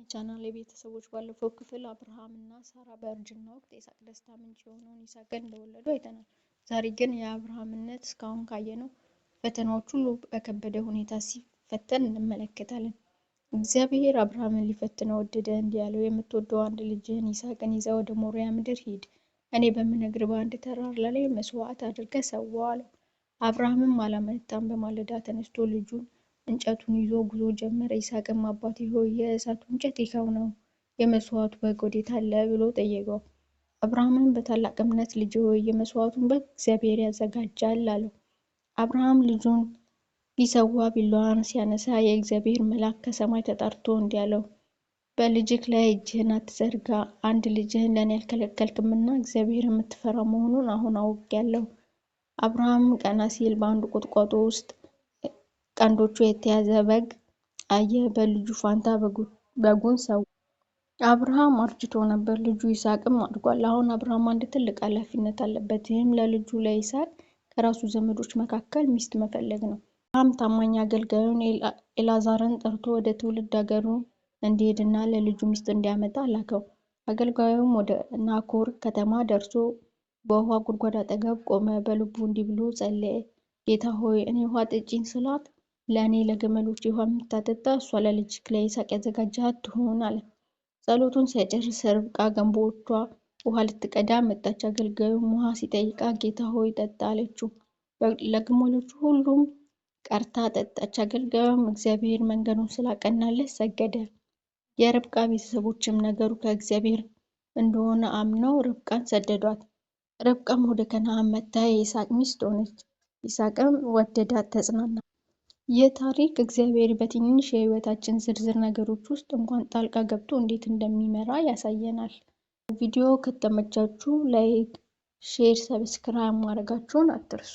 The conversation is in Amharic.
የቻናል የቤተሰቦች፣ ባለፈው ክፍል አብርሃም እና ሳራ በእርጅና ወቅት የይስሐቅ ደስታ ምንጭ የሆነውን ይስሐቅን እንደወለዱ አይተናል። ዛሬ ግን የአብርሃም እምነት እስካሁን ካየነው ፈተናዎች ሁሉ በከበደ ሁኔታ ሲፈተን እንመለከታለን። እግዚአብሔር አብርሃምን ሊፈትነው ወደደ፣ እንዲህ አለው፦ የምትወደው አንድ ልጅህን ይስሐቅን ይዘህ ወደ ሞሪያ ምድር ሂድ፣ እኔ በምነግርህ በአንድ ተራራ ላይ መስዋዕት አድርገህ ሰዋው አለው። አብርሃምም አላመነታም። በማለዳ ተነስቶ ልጁን እንጨቱን ይዞ ጉዞ ጀመረ። ይስሐቅም አባቴ ሆይ፣ የእሳቱ እንጨት ይኸው ነው፣ የመስዋዕቱ በግ ወዴት አለ? ብሎ ጠየቀው። አብርሃምም በታላቅ እምነት ልጄ ሆይ፣ የመስዋዕቱን በግ እግዚአብሔር ያዘጋጃል አለው። አብርሃም ልጁን ሊሰዋ ቢላዋን ሲያነሳ የእግዚአብሔር መልአክ ከሰማይ ተጣርቶ እንዲህ አለው፣ በልጅህ ላይ እጅህን አትዘርጋ፣ አንድ ልጅህን ለእኔ አልከለከልክምና እግዚአብሔር የምትፈራ መሆኑን አሁን አውቄአለሁ። አብርሃም ቀና ሲል በአንድ ቁጥቋጦ ውስጥ ቀንዶቹ የተያዘ በግ አየ። በልጁ ፋንታ በጉን ሰዋ። አብርሃም አርጅቶ ነበር፣ ልጁ ይስሐቅም አድጓል። አሁን አብርሃም አንድ ትልቅ ኃላፊነት አለበት። ይህም ለልጁ ለይስሐቅ ከራሱ ዘመዶች መካከል ሚስት መፈለግ ነው። አብርሃም ታማኝ አገልጋዩን ኤላዛርን ጠርቶ ወደ ትውልድ አገሩ እንዲሄድና ለልጁ ሚስት እንዲያመጣ ላከው። አገልጋዩም ወደ ናኮር ከተማ ደርሶ በውሃ ጉድጓድ አጠገብ ቆመ። በልቡ እንዲህ ብሎ ጸለየ፦ ጌታ ሆይ፣ እኔ ውሃ አጠጪኝ ስላት ለእኔ ለግመሎቼ ውሃ የምታጠጣ እሷ ለልጅህ ለይስሐቅ ያዘጋጀሃት ትሁን አለ። ጸሎቱን ሳይጨርስ ርብቃ ገንቦቿ ውሃ ልትቀዳ መጣች። አገልጋዩም ውሃ ሲጠይቃት ጌታ ሆይ ጠጣ አለችው። ለግመሎቹ ሁሉም ቀርታ ጠጣች። አገልጋዩም እግዚአብሔር መንገዱን ስላቀናለት ሰገደ። የርብቃ ቤተሰቦችም ነገሩ ከእግዚአብሔር እንደሆነ አምነው ርብቃን ሰደዷት። ርብቃም ወደ ከነዓን መጥታ የይስሐቅ ሚስት ሆነች። ይስሐቅም ወደዳት፣ ተጽናና። ይህ ታሪክ እግዚአብሔር በትንንሽ የሕይወታችን ዝርዝር ነገሮች ውስጥ እንኳን ጣልቃ ገብቶ እንዴት እንደሚመራ ያሳየናል። ቪዲዮ ከተመቻችሁ like፣ share፣ subscribe ማድረጋችሁን አትርሱ።